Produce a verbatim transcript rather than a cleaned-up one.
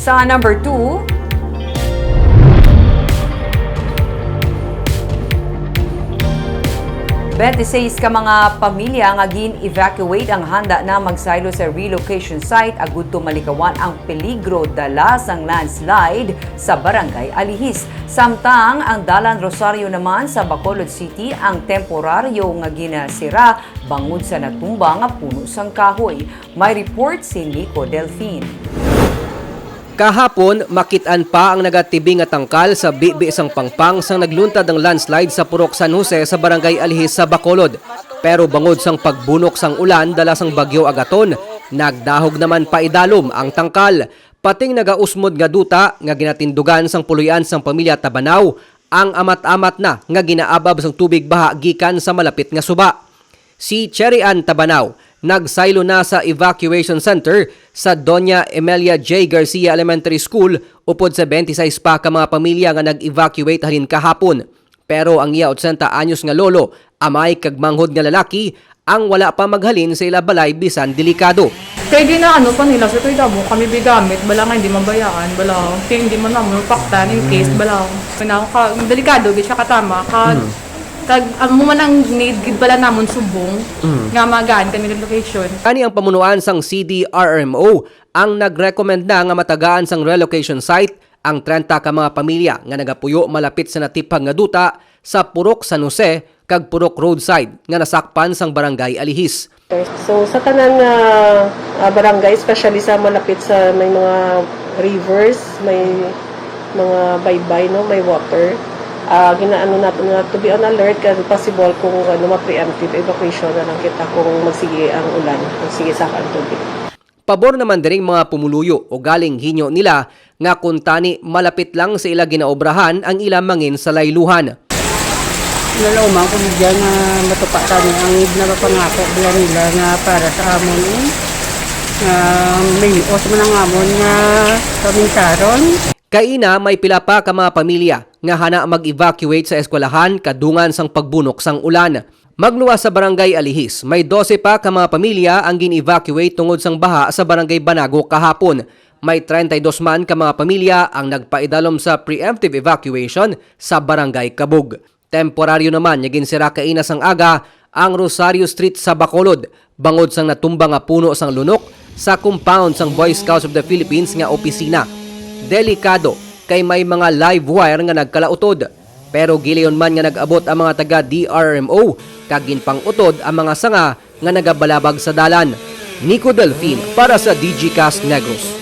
Sa number two, twenty-six ka mga pamilya nga gin-evacuate ang handa na magsaylo sa relocation site agud to malikawan ang peligro dala sang landslide sa Barangay Alihis. Samtang ang Dalan Rosario naman sa Bacolod City ang temporaryo nga ginasira bangod sa natumba nga puno sang kahoy. May report si Nico Delfin. Kahapon, makit-an pa ang nagatibi nga tangkal sa bibi sang pangpang sang nagluntad ang landslide sa Purok San Jose sa Barangay Alihis sa Bacolod. Pero bangod sang pagbunok sang ulan dala sang Bagyo Agaton, nagdahog naman paidalom ang tangkal. Pating nagausmod nga duta nga ginatindugan sang puloy-an sang pamilya Tabanaw ang amat-amat na nga ginaabab sang tubig baha gikan sa malapit nga suba. Si Cherry Ann Tabanaw nagsaylo na sa evacuation center sa Doña Emelia J. Garcia Elementary School upod sa twenty-six pa ka mga pamilya nga nag-evacuate halin kahapon. Pero ang iya otsenta anyos nga lolo, amay kag manghod nga lalaki ang wala pa maghalin sa ila balay bisan delikado. Kay ginaano pa nila sa kay damo kami bigamit, bala nga hindi mabayaan, bala kay hindi man naman mapaktan in case, bala. Kaya ka, delikado gid siya katama, ka, kag amo man ang need gid bala namon subong nga magaan kami relocation. Ani ang pamunuan sang C D R R M O ang nag-recommend na nga matagaan sang relocation site ang trenta ka mga pamilya nga nagapuyo malapit sa natiphag nga duta sa Purok San Jose kag Purok Roadside nga nasakpan sang Barangay Alihis. So, sa tanan nga, ah, barangay, especially sa malapit sa may mga rivers, may mga baybay, no, may water, ah, ginaano nato na to be on alert kag possible kung ano, ma-preemptive evacuation na lang kita kung magsige ang ulan, magsige sa ang tubig. Pabor naman diring mga pumuluyo, ugaling hinyo nila nga kuntani malapit lang sa ila ginaobrahan ang ila mangin sa layluhan. Nalauman ko gid nga matupa tani ang napapangako bala nila nga para sa amon, eh, nga may lios man ang amon nga paminsaron. Kaina, may pila pa ka mga pamilya nga hana mag-evacuate sa eskwelahan kadungan sang pagbunok sang ulan. Magluwas sa Barangay Alihis, may dose pa ka mga pamilya ang gin-evacuate tungod sang baha sa Barangay Banago kahapon. May treinta y dos man ka mga pamilya ang nagpaidalom sa preemptive evacuation sa Barangay Cabug. Temporaryo naman nga ginsira kaina sang aga ang Rosario Street sa Bacolod bangod sang natumba nga puno sang lunok sa compound sang Boy Scouts of the Philippines nga opisina. Delikado kay may mga live wire nga nagkalautod. Pero gilayon man nga nag-abot ang mga taga D R R M O kag ginpang-utod ang mga sanga nga nagabalabag sa dalan. Nico Delfin para sa D G Cast Negros.